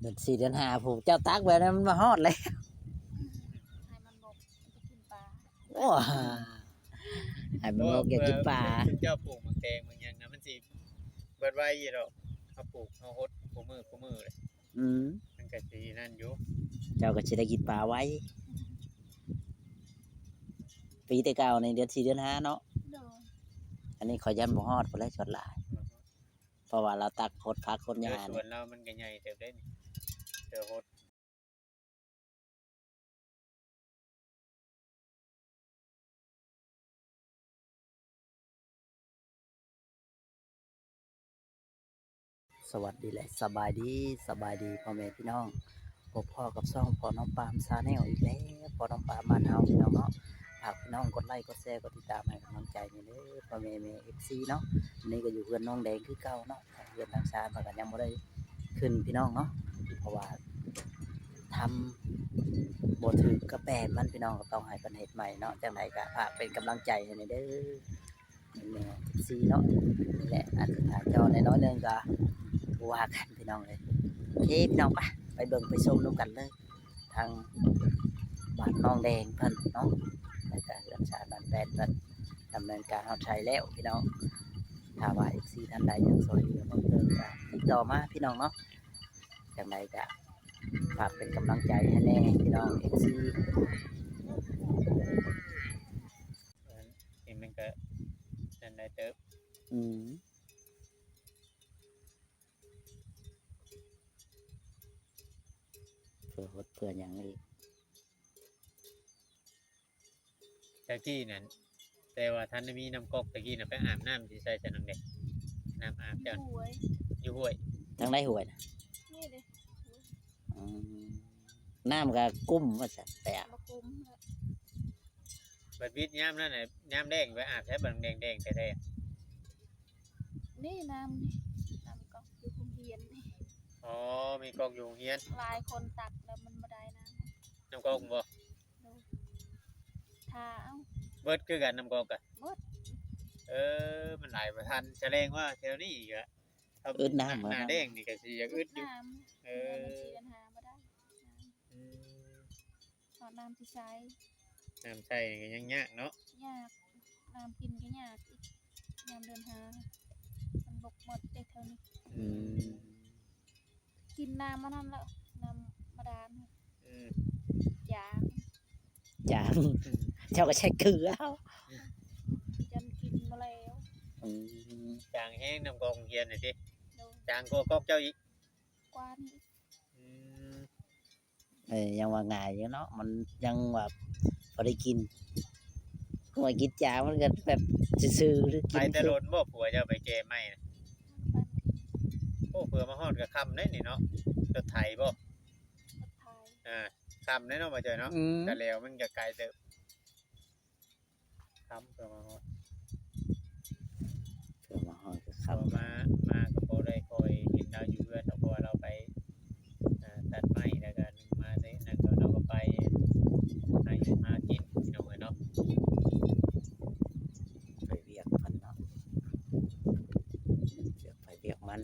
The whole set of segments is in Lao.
ເດືອນສີ່ເດືອນຫ້າພຸ້ນ ເຈົ້າຕັກແບບນັ້ນມັນມາຮອດແລ້ວ. ອືມ ໃຫ້ມັນບົກ ມັນຈະກິນປາ. ໂອ້ ໃຫ້ມັນບົກຢາກກິນປາ. ເພາະວ່າເພິ່ນເຈົ້າປູກໝາກແຕງໝາກຫຍັງນະ ມັນຊິເບິດໄວຢູ່ດອກ. ເຮົາປູກ ເຮົາຫົດຄູ່ມື້ຄູ່ມື້ເລີຍ. ອືມ ມັນກໍຊິນັ້ນຢູ່ ເຈົ້າກໍຊິໄດ້ກິນປາໄວ. ປີແຕ່ເກົ່າໃນເດືອນສີ່ເດືອນຫ້າເນາະ. ໂດຍ ອັນນີ້ຂ້ອຍຢ້ານບໍ່ຮອດພຸ້ນແຫຼະ ສ່ວນຫຼາຍ ອືຮຶ ເພາະວ່າລາວຕັກຫົດຜັກຫົດຫຍ້າ. ເອີ ສວນລາວມັນກໍໃຫຍ່ເຕີບເດ້ນີ້ ເຕີບຫົດ. ສະຫວັດດີ ແລະ ສະບາຍດີ ສະບາຍດີພໍ່ແມ່ພີ່ນ້ອງ ພົບພໍ້ກັບຊ່ອງພໍ່ນ້ອງປາມ Channel ອີກແລ້ວ. ພໍ່ນ້ອງປາມບ້ານເຮົາ ພີ່ນ້ອງເນາະ ຝາກພີ່ນ້ອງກົດໄລ້ ກົດແຊ ກົດຕິດຕາມໃຫ້ກຳລັງໃຈແດ່ເດີ ພໍ່ແມ່ ແມ່ ເອັຟຊີ ເນາະ. ອັນນີ້ກໍຢູ່ເຮືອນນ້ອງແດງຄືເກົ່າເນາະ ເຮືອນທາງຊານເພິ່ນກໍຍັງບໍ່ໄດ້ຂຶ້ນ ພີ່ນ້ອງເນາະ ເພາະວ່າທຳບໍ່ຖືກກັບແປນມັນ ພີ່ນ້ອງ ກໍຕ້ອງໃຫ້ເພິ່ນເຮັດໃໝ່ເນາະ. ຈັ່ງໃດກໍຝາກເປັນກຳລັງໃຈໃຫ້ແດ່ເດີ ແມ່ ເອັຟຊີ ເນາະ. ນີ້ແຫຼະ ອາດຈະຖ່າຍຈໍ້ໜ້ອຍໜຶ່ງກໍບໍ່ວ່າກັນ ພີ່ນ້ອງເອີຍ. ໂອເຄ ພີ່ນ້ອງ ໄປ ໄປເບິ່ງໄປຊົມນຳກັນເລີຍ ທາງບ້ານນ້ອງແດງເພິ່ນເນາະ ແລ້ວກໍເຮືອນຊານບ້ານແປນເພິ່ນ ດຳເນີນການຮອດໄສແລ້ວ ພີ່ນ້ອງ. ຖ້າວ່າ ເອັຟຊີ ທ່ານໃດຢາກຊ່ວຍເຫຼືອເພີ່ມເຕີມກໍຕິດຕໍ່ມາ ພີ່ນ້ອງເນາະ. ຈັ່ງໃດກໍຝາກເປັນກຳລັງໃຈໃຫ້ແດ່ ພີ່ນ້ອງ ເອັຟຊີ. ເຫັນມັນກໍນັ້ນໄດ້ເຕີບ. ອືມ ເພື່ອຫົດເພື່ອຫຍັງອີກ. ແຕ່ກີ້ນັ້ນ ແຕ່ວ່າທັນໄດ້ມີນ້ຳກອກ ແຕ່ກີ້ນະ ໄປອາບນ້ຳຢູ່ໃສຊັ້ນນາງເດ? ນ້ຳອາບເຈົ້າ ຢູ່ຫ້ວຍ ຢູ່ຫ້ວຍ. ທາງໃດຫ້ວຍນະ? ນີ້ເດ. ອືມ ນ້ຳກໍກຸ້ມວ່າຊັ້ນ ໄປອາບ ບໍ່ກຸ້ມ. ບັດວິດຍາມນັ້ນນະ ຍາມແລ້ງໄປອາບໃສ ບັດແດງໆແທ້ໆ? ນີ້ນ້ຳນີ້ ນ້ຳກອກຢູ່ໂຮງຮຽນນີ້. ອໍ ມີກອກຢູ່ໂຮງຮຽນ ຫຼາຍຄົນຕັກແລ້ວມັນບໍ່ໄດ້ນ້ຳ ນ້ຳກອກບໍ່? ໂດຍ ຖ້າເອົາ ເບິດຄືກັນນ້ຳກອກກະ ເບິດ. ເອີ ມັນຫຼາຍບໍ່ທັນ ສະແດງວ່າແຖວນີ້ກະ ອຶດນ້ຳ ໜ້າແລ້ງນີ້ກະຊິຢາກອຶດຢູ່. ເອີ ເດືອນສີ່ເດືອນຫ້າບໍ່ໄດ້ນ້ຳ. ອືມ ຮອດນ້ຳຊິໃຊ້ ນ້ຳໃຊ້ນີ້ກໍຍັງຍາກເນາະ. ຍາກ ນ້ຳກິນກໍຍາກອີກ ຍາມເດືອນຫ້າ ມັນບົກໝົດເດ້ແຖວນີ້. ອືມ ກິນນ້ຳອັນນັ້ນແຫຼະ ນ້ຳບາດານ. ອືມ ຈາງ ຈາງ ອືມ ເຈົ້າກໍໃຊ້ເກືອເອົາ ຈັ່ງກິນບໍ່ແລ້ວ. ອືມ ຈາງແຮງນ້ຳກອກໂຮງຮຽນນີ້ຕິ? ໂດຍ ຈາງກວ່າກອກເຈົ້າອີກ? ກວ່ານີ້. ອືມ ເອີ ຍັງວ່າງ່າຍຢູ່ເນາະ ມັນຍັງວ່າພໍໄດ້ກິນ. ໂອ້ຍ ກິນຈາງມັນກໍແບບຊື່ໆ ຫຼືກິນ ໄປແຕ່ດົນບໍ່ ຜົວເຈົ້າໄປແກ່ໄມ້ນະ? ໂອ້ ເພື່ອມາຮອດກໍຄ່ຳເດ້ນີ້ເນາະ. ລົດໄຖບໍ່? ລົດໄຖ. ອ່າ ຄ່ຳເດ້ເນາະ ບໍ່ເຈີເນາະ. ອືມ ກະແລ້ວມັນກໍໄກເຕີບ. ຄ່ຳເພື່ອມາຮອດ ເພື່ອມາຮອດກໍຄ່ຳ. ເພາະວ່າມາ ມາກໍບໍ່ໄດ້ຄ່ອຍເຫັນລາວຢູ່ເຮືອນດອກ ເພາະວ່າລາວໄປ ອ່າ ຕັດໄມ້ ແລ້ວກໍໜຶ່ງມາເດ້ ນັ້ນກໍລາວກໍໄປຫາຢູ່ຫາກິນ ພີ່ນ້ອງເອີຍເນາະ. ໄປວຽກເພິ່ນເນາະ ວຽກໃຜວຽກມັນ.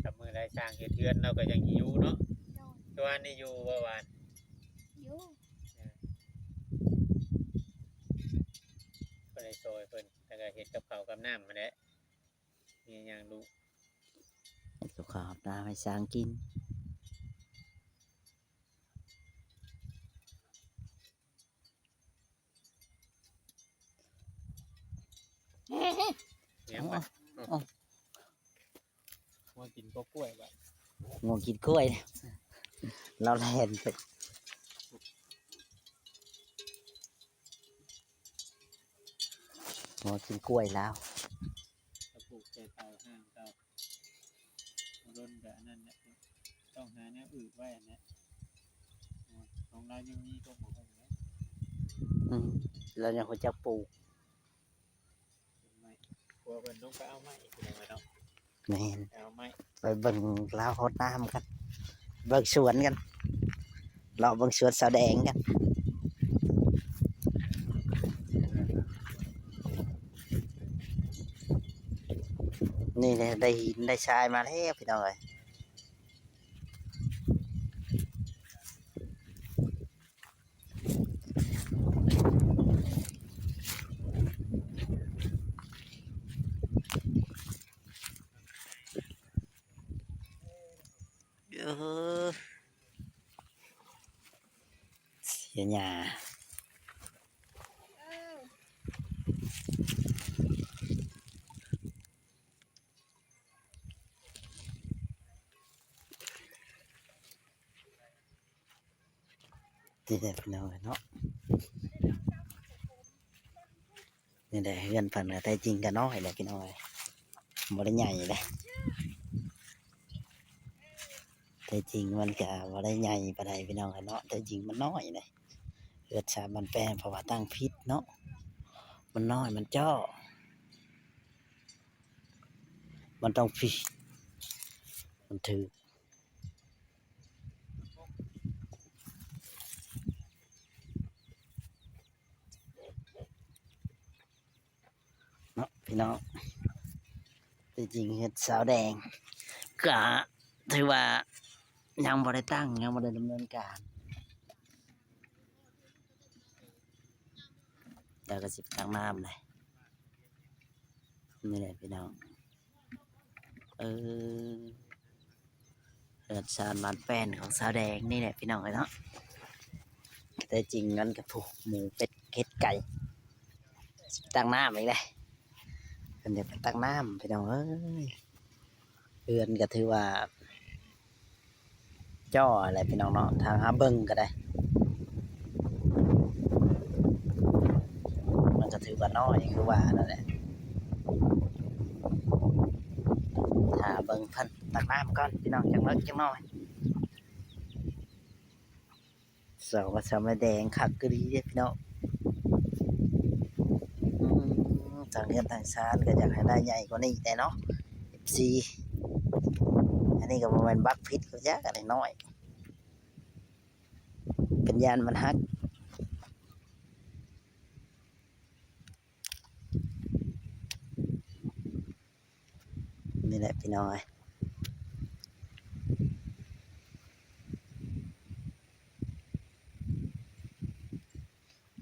ຖ້າມື້ໃດສ້າງເຮັດເຮືອນລາວກໍຍັງຢູ່ເນາະ. ໂດຍ ແຕ່ວ່ານີ້ຢູ່ບໍ່ຫວານ? ຢູ່ ກໍໄດ້ຊ່ອຍເພິ່ນ ແລ້ວກໍເຮັດກັບເຂົ້າກັບນ້ຳຫັ້ນແຫຼະ ມີຫຍັງລູກ ເຮັດກັບເຂົ້າກັບນ້ຳໃຫ້ຊ້າງກິນ. ຫຍັງວະ? ເອົ້າ ງົວກິນກໍກ້ວຍບາດ ງົວກິນກ້ວຍ ລາວແລ່ນໄປ ງົວກິນກ້ວຍລາວ. ກະປູກໃສ່ເຕົາ ຫ້າງເຕົາ ບໍ່ດົນກະອັນນັ້ນແຫຼະ ຕ້ອງຫາແນວອຶດໄວ້ຫັ້ນແຫຼະ. ຂອງລາວຍັງມີກໍບໍ່ຮູ້ແຫຼະ. ອືມ ລາວຍັງຮູ້ຈັກປູກ. ໄມ້ ຜົວເພິ່ນລົງໄປເອົາໄມ້ ພີ່ນ້ອງເອີຍເນາະ. ແມ່ນ ໄປເອົາໄມ້ ໄປເບິ່ງລາວຫົດນ້ຳກັນ ເບິ່ງສວນກັນ ເລາະເບິ່ງສວນສາວແດງກັນ. ນີ້ແຫຼະ ໄດ້ຫີນໄດ້ຊາຍມາແລ້ວ ພີ່ນ້ອງເອີຍ. ເອີ ເສຍຫຍ້າ. ນີ້ແຫຼະພີ່ນ້ອງເອີຍເນາະ ນີ້ແຫຼະເຮືອນເພິ່ນ ກະແທ້ຈິງກະນ້ອຍແຫຼະພີ່ນ້ອງເອີຍ ບໍ່ໄດ້ໃຫຍ່ເດ້ ແທ້ຈິງມັນກະບໍ່ໄດ້ໃຫຍ່ປານໃດພີ່ນ້ອງເອີຍເນາະ ແທ້ຈິງມັນນ້ອຍເດ້ ເຮືອນຊານບ້ານແປ້ນ ເພາະວ່າຕັ້ງຜິດເນາະ ມັນນ້ອຍ ມັນຈໍ້ ມັນຕ້ອງ ມັນຖືກ ເນາະພີ່ນ້ອງ ທີ່ຈິງເຮືອນຊາວແດງກະຖືວ່າຍັງບໍ່ໄດ້ຕັ້ງ ຍັງບໍ່ໄດ້ດຳເນີນການ ແລ້ວກະຊິໄປຕັກນ້ຳແຫຼະ ນີ້ແຫຼະພີ່ນ້ອງ. ເອີ ເຮືອນຊານບ້ານແປ້ນຂອງຊາວແດງນີ້ແຫຼະພີ່ນ້ອງເອີຍເນາະ ແທ້ຈິງນັ້ນກະ ໂອ້ ໝູເປັດເຫັດໄກ່ ຕັກນ້ຳອີກແລ້ວ ເພິ່ນຢາກໄປຕັກນ້ຳພີ່ນ້ອງເອີຍ ເຮືອນກະຖືວ່າ ຈໍ້ຫັ້ນແຫຼະພີ່ນ້ອງເນາະ ຖ້າເຮົາເບິ່ງກະໄດ້ ມັນກະຖືວ່ານ້ອຍຄືວ່ານັ້ນແຫຼະ ຖ້າເບິ່ງເພິ່ນຕັກນ້ຳກ່ອນພີ່ນ້ອງ ຈັກເລີກຈັກໜ້ອຍ ສາວກະຊາວແດງຄັກອີ່ຫຼີເດ້ພີ່ນ້ອງ ອືມ ທັງເຮືອນທັງຊານກະຢາກໃຫ້ໄດ້ໃຫຍ່ກວ່ານີ້ແດ່ເນາະ ເອັຟຊີ ອັນນີ້ກະບໍ່ແມ່ນບັກຜິດກະຈັກ ອັນນ້ອຍໆ ເປັນຢ້ານມັນຫັກ ນີ້ແຫຼະພີ່ນ້ອງເອີຍ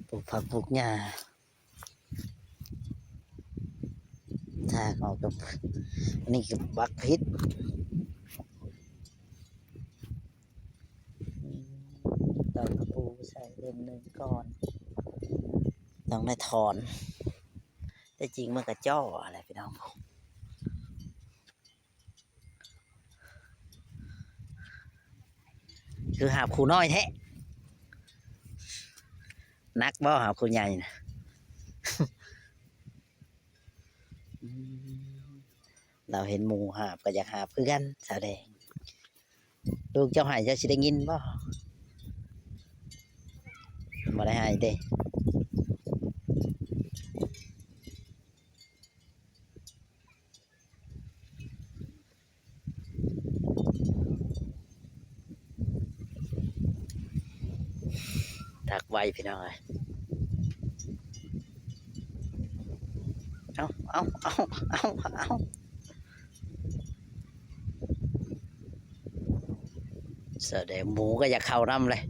ປູກຜັກປູກຫຍ້າ ທາງອອກກະ ອັນນີ້ກະບັກຜິດ ຕອກຕະປູໃສ່ເຫຼັ້ມໜຶ່ງກ່ອນ ຕ້ອງໄດ້ຖອນ ແຕ່ຈິງມັນກະຈໍ້ຫັ້ນແຫຼະພີ່ນ້ອງ ຄືຫາບຄູນ້ອຍແທ້ ໜັກບໍ່ຫາບຄູໃຫຍ່ນະ ອືມ ລາວເຫັນໝູຫາບກະຢາກຫາບຄືກັນ ສາວແດງ ລູກເຈົ້າໄຫ້ເຈົ້າຊິໄດ້ຍິນບໍ່? ບໍ່ໄດ້ໄຫ້ເດ້. ຕັກໄວພີ່ນ້ອງເອີຍ ເອົາ ເອົາ ເອົາ ເອົາ ເອົາ ສະແດງໝູກະຢາກເຂົ້ານຳເລີຍ.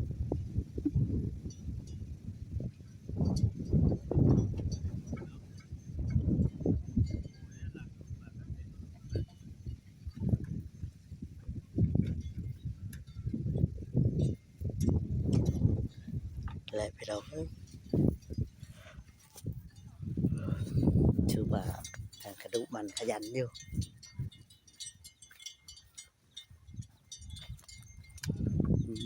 ແຫຼະພີ່ນ້ອງເອີຍ ຖືວ່າກະດຸໝັ່ນຂະຫຍັນຢູ່. ອືມ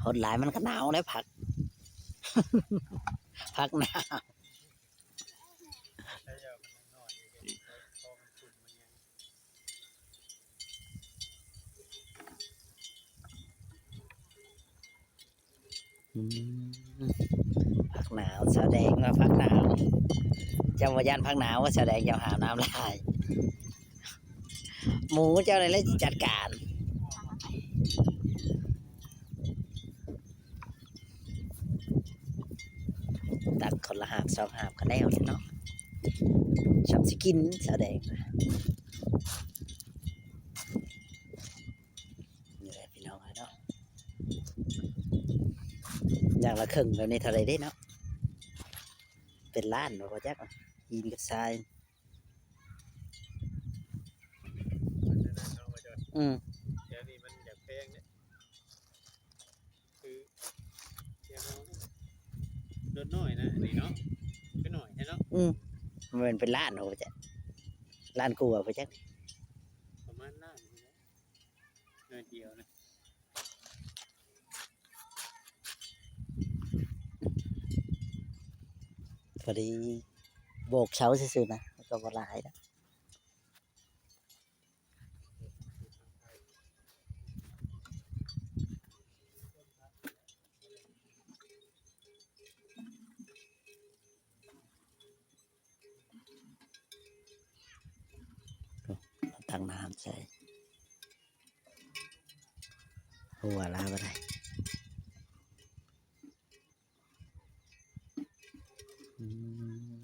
ຫົດຫຼາຍມັນກະໜາວແລ້ວ ຜັກ ຜັກໜາວ. ອືມ ຜັກໜາວ ສາວແດງວ່າຜັກໜາວ ເຈົ້າບໍ່ຢ້ານຜັກໜາວວ່າ ສາວແດງ ເຈົ້າຫາວນ້ຳຫຼາຍ ໝູເຈົ້ານີ້ແຫຼະຊິຈັດການ. ຕັກຄົນລະຫາບສອງຫາບກະແລ້ວເນາະ ຊ່ຳຊິກິນ ສາວແດງ ນີ້ແຫຼະພີ່ນ້ອງເອີຍເນາະ. ຢ່າງລະເຄິ່ງແບບນີ້ເທົ່າໃດເດ້ເນາະ? ເປັນລ້ານບໍ່ຈັກ ຫີນກັບຊາຍ. ອືມ ແຖວນີ້ມັນຢາກແພງເດ້ ຄືແຖວເຮົານີ້ລົດນ້ອຍນະ ອັນນີ້ເນາະ ຄືໜ້ອຍແທ້ເນາະ. ອືມ ມັນເປັນລ້ານບໍ່ຈັກ ລ້ານກວ່າບໍ່ຈັກ ປະມານລ້ານນີ້ແຫຼະ ໜ້ອຍດຽວນະ. ພໍດີໂບກເຊົາຊື່ໆນະ ກໍບໍ່ຫຼາຍດອກ. ຕັກນ້ຳໃສ່ ຫົວລາວກໍໄດ້. ອືມ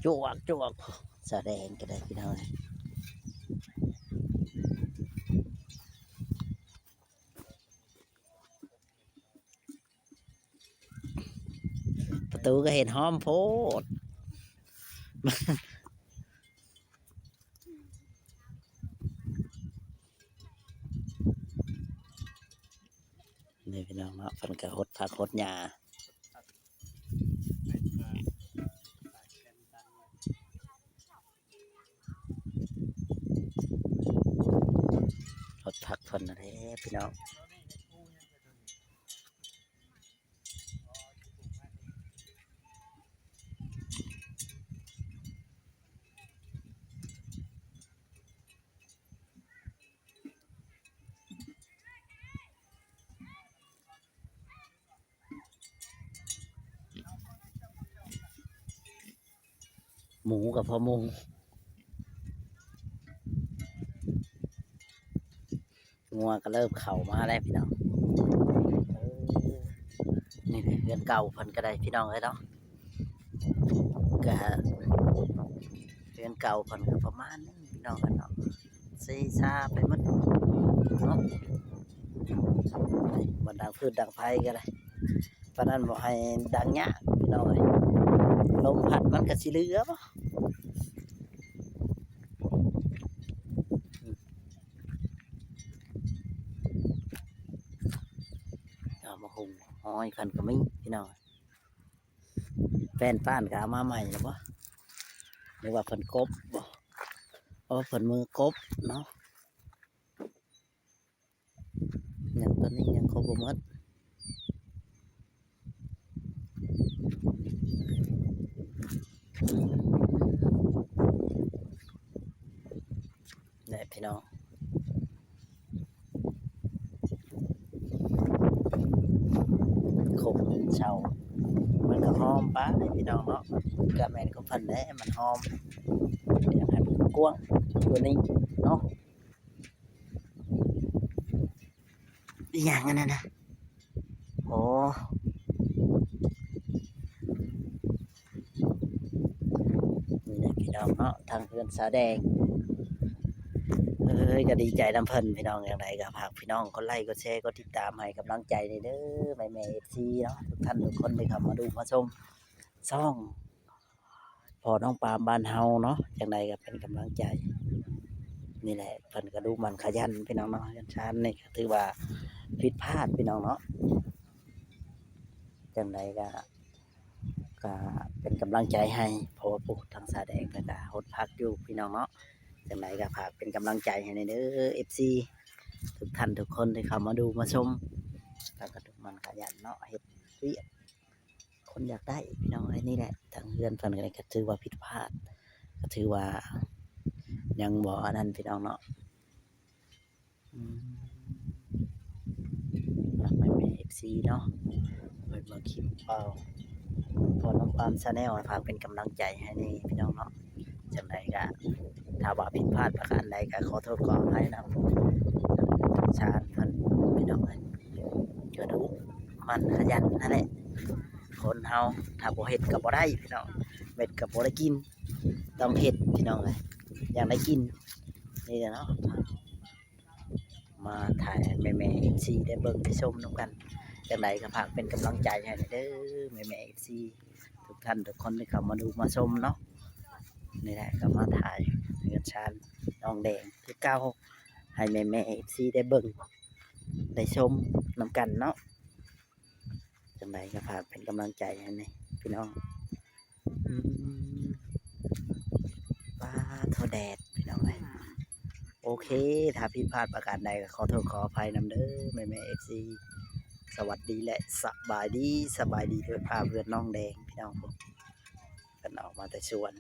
ຈວກໆ ສາແດງກໍໄດ້ພີ່ນ້ອງເອີຍ. ປະຕູກໍເຫັນຫອມໂພດ. ນີ້ພີ່ນ້ອງເນາະ ເພິ່ນກໍຫົດຜັກຫົດຫຍ້າ ຫົດຜັກເພິ່ນນັ້ນແຫຼະພີ່ນ້ອງ. ໝູກໍພໍມຸງ ງົວກໍເລີ່ມເຂົ້າມາແລ້ວພີ່ນ້ອງ. ເອີ ນີ້ແຫຼະເຮືອນເກົ່າເພິ່ນກໍໄດ້ພີ່ນ້ອງເອີຍເນາະ. ກະເຮືອນເກົ່າເພິ່ນກໍປະມານນີ້ພີ່ນ້ອງເອີຍເນາະ ເຊຊາໄປໝົດເນາະ. ບໍ່ດັງຟືນດັງໄຟກໍໄດ້ ປານນັ້ນບໍ່ໃຫ້ດັງຍາກພີ່ນ້ອງເອີຍ ລົມພັດມັນກໍຊິເຫຼືອບໍ່. ເອົາມາຫຸ່ງຫອຍເພິ່ນກໍມີພີ່ນ້ອງ. ແປ້ນປ້ານກໍເອົາມາໃໝ່ແລ້ວບໍ່ ຫຼືວ່າເພິ່ນກົບບໍ່? ເອີ ເພິ່ນມືກົບເນາະ. ຍັງ ຕອນນີ້ຍັງຄົບບໍ່ໝົດ. ແຫຼະພີ່ນ້ອງ ຄົບເຊົາ ມັນກໍຫອມປານໃດພີ່ນ້ອງເນາະ. ກະແມ່ນຂອງເພິ່ນແຫຼະ ມັນຫອມ ຢາກໃຫ້ມັນກວ້າງກວ່ານີ້ເນາະ. ອີຫຍັງອັນນັ້ນນະ? ໂອ້ ນີ້ແຫຼະພີ່ນ້ອງເນາະ ທາງເຮືອນສາວແດງ. ເອີຍ ກໍດີໃຈນຳເພິ່ນພີ່ນ້ອງ. ຈັ່ງໃດກໍຝາກພີ່ນ້ອງກົດໄລ ກົດແຊ ກົດຕິດຕາມໃຫ້ກຳລັງໃຈແດ່ເດີ ແມ່ໆ ເອັຟຊີເນາະ ທຸກທ່ານທຸກຄົນທີ່ເຂົ້າມາດູມາຊົມຊ່ອງ ພໍ່ນ້ອງປາມບ້ານເຮົາເນາະ. ຈັ່ງໃດກໍເປັນກຳລັງໃຈ ນີ້ແຫຼະ ເພິ່ນກໍດຸໝັ່ນຂະຫຍັນພີ່ນ້ອງເນາະ. ເຮືອນຊານນີ້ກໍຖືວ່າຜິດພາດພີ່ນ້ອງເນາະ. ຈັ່ງໃດກໍ ກໍເປັນກຳລັງໃຈໃຫ້ ເພາະວ່າຜູ້ທາງສາແດງເພິ່ນກໍຫົດຜັກຢູ່ພີ່ນ້ອງເນາະ. ຈັ່ງໃດກໍຝາກເປັນກຳລັງໃຈໃຫ້ແດ່ເດີ ເອັຟຊີ ທຸກທ່ານທຸກຄົນທີ່ເຂົ້າມາດູມາຊົມ. ແລ້ວກໍດຸໝັ່ນຂະຫຍັນເນາະ ເຮັດວຽກ ຄົນຢາກໄດ້ພີ່ນ້ອງເອີຍ. ນີ້ແຫຼະ ທາງເຮືອນເພິ່ນກໍຖືວ່າຜິດພາດ ກໍຖືວ່າຍັງບໍ່ອັນນັ້ນພີ່ນ້ອງເນາະ. ອືມ ຝາກໄວ້ແມ່ເອັຟຊີເນາະ ເພິ່ນເບິ່ງຄລິບເປົ່າ ພໍ່ນ້ອງປາມຊາແນລ ຝາກເປັນກຳລັງໃຈໃຫ້ແດ່ພີ່ນ້ອງເນາະ. ຈັ່ງໃດກໍ ຖ້າວ່າຜິດພາດປະການໃດກໍຂໍໂທດຂໍອະໄພນຳ ສານເພິ່ນ ພີ່ນ້ອງເອີຍ. ກະດຸໝັ່ນຂະຫຍັນຫັ້ນແຫຼະ ຄົນເຮົາ ຖ້າບໍ່ເຮັດກໍບໍ່ໄດ້ພີ່ນ້ອງ ເຮັດກໍບໍ່ໄດ້ກິນ ຕ້ອງເຮັດພີ່ນ້ອງເອີຍ ຈັ່ງໄດ້ກິນ ນີ້ແຫຼະເນາະ. ມາຖ່າຍໃຫ້ແມ່ໆ ເອັຟຊີ ໄດ້ເບິ່ງໄດ້ຊົມນຳກັນ ຈັ່ງໃດກໍຝາກເປັນກຳລັງໃຈໃຫ້ແດ່ເດີ ແມ່ໆ ເອັຟຊີ ທຸກທ່ານທຸກຄົນທີ່ເຂົ້າມາດູມາຊົມເນາະ. ນີ້ແຫຼະ ກໍມາຖ່າຍເຮືອນຊານນ້ອງແດງຄືເກົ່າ ໃຫ້ແມ່ໆ ເອັຟຊີ ໄດ້ເບິ່ງໄດ້ຊົມນຳກັນເນາະ. ຈັ່ງໃດກໍຝາກເປັນກຳລັງໃຈໃຫ້ແດ່ພີ່ນ້ອງ. ອືມ ປາໂທ ແດດພີ່ນ້ອງເອີຍ. ໂອເຄ ຖ້າຜິດພາດປະການໃດກໍຂໍໂທດຂໍອະໄພນຳເດີ ແມ່ໆ ເອັຟຊີ. ສະຫວັດດີ ແລະ ສະບາຍດີ ສະບາຍດີໂດຍພາບເຮືອນນ້ອງແດງພີ່ນ້ອງ. ເພິ່ນອອກມາແຕ່ສວນ